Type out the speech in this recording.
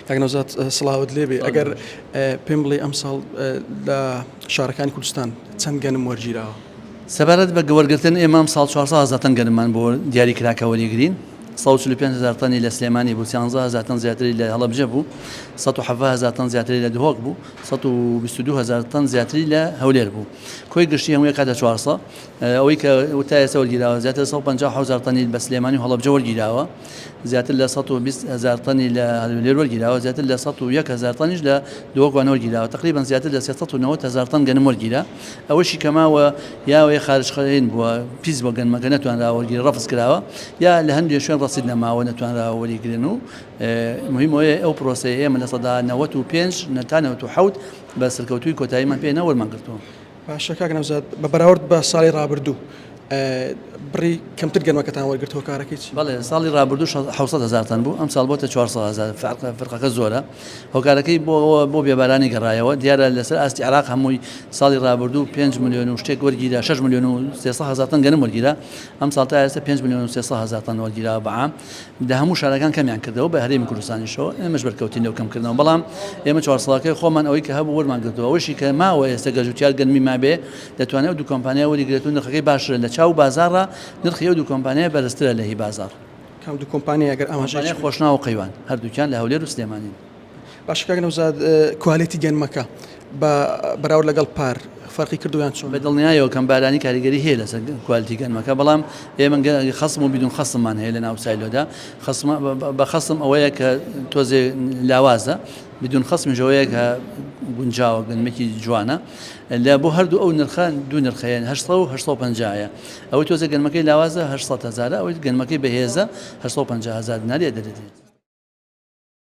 کاک نەوزاد سڵاوت لێبێ ئەگەر پێم بڵێ ئەمساڵ لە شارەکانی کوردستان چەند گەنم وەرگیراوە؟ سەبارەت بە وەرگرتن ئێمە ئەمساڵ 400 هەزار تەن گەنممان بۆ دیاری کرا کە وەریگرین 145 هەزار تەنی لە سلێمانی بوو 13 هەزار تەن زیاتری لە هەڵەبجە بوو 117 هەزار تەن زیاتری لە دهۆک بوو 122 هەزار تەن زیاتری لە هەولێر بوو کۆی گشتی هەمووی کاتە 400 ئەوەی کە تا ئێستا وەرگیراوە زیاتر لە 150 هەزار تەنی بە سلێمانی و هەڵەبجە وەرگیراوە زیاتر لە 120 هەزار تەنی لە هەولێر وەرگیراوە زیاتر لە 101 هەزار تەنیش لە دهۆک وان وەرگیراوە تقریبا زیاتر لە 390 هەزار تەن گەنم وەرگیرا ئەوەشی کە ماوە یا ئەوەی خارج خەین بووە پیس بۆ گەنمەکە نەتوانراوە وەرگیرێ ڕەفز کراوە یا لە هەندێک شوێن ڕەسید نەماوە نەتوانراوە وەریگرن و مهم ئەوەیە ئەو پرۆسەیە ئێمە 95% تا 97 بە سەرکەوتووی کۆتاییمان پێ نەوەرمان گرتووە. باشە کاک نەوزاد بە بەراورد بە ساڵی ڕابردوو بڕی کەمتر گەنمەکەتان وەرگرت هۆکارەکەی چی؟ بەڵێ ساڵی ڕابردوو 600 هەزار تەن بوو ئەمساڵ بۆتە 400 هەزار فرقەکە زۆرە هۆکارەکەی بۆ بۆ بێبارانی گەڕایەوە دیارە لەسەر ئاستی عێراق هەمووی ساڵی ڕابردوو 5 ملیۆن و شتێک وەرگیرا 6 ملیۆن و 300 هەزار تەن گەنم وەرگیرا ئەمساڵ تا ئێستا 5 ملیۆن و 300 هەزار تەن وەرگیرا بە عام لە هەموو شارەکان کەمیان کردەوە بە هەرێمی کوردستانیشەوە ئێمەش بەرکەوتین لەو کەمکردنەوە بەڵام ئێمە چوار ساڵەکەی خۆمان ئەوەی کە هەبوو وەرمان گرتەوە ئەوەشی کە ماوە ئێستا گەر جوتیار گەنمی مابێ دەتوانێت ئەو دوو کۆمپانیا وەریگرێت و نرخەکەی باشترە لە چاو بازاڕە نرخی ئەو دوو کۆمپانیای بەرزترە لە هی بازاڕ. کام دوو کۆمپانیا ئەگەر ئاماژەی کۆمپانیای خۆشناو و قەیوان هەردووکیان لە هەولێر و سلێمانین. باشە کاک نەوزاد کوالێتی گەنمەکە بە بەراورد لەگەڵ پار فەرقی کردووە یان چۆنە؟ بە دڵنیایەوە کەم بارانی کاریگەری هەیە لەسەر کوالێتی گەنمەکە بەڵام ئێمە خەسم و بدون خەسممان هەیە لە ناو silo دا خەسم بە خەسم ئەوەیە کە تۆزێ لاوازە بدون خەسمیش ئەوەیە کە گونجاوە گەنمێکی جوانە لە بۆ هەردوو ئەو نرخە دوو نرخەیە 800 و 850 ئەوەی تۆزێ گەنمەکەی لاوازە 800 هەزارە ئەوەی گەنمەکەی بەهێزە 850 هەزار دیناری دەدرێت.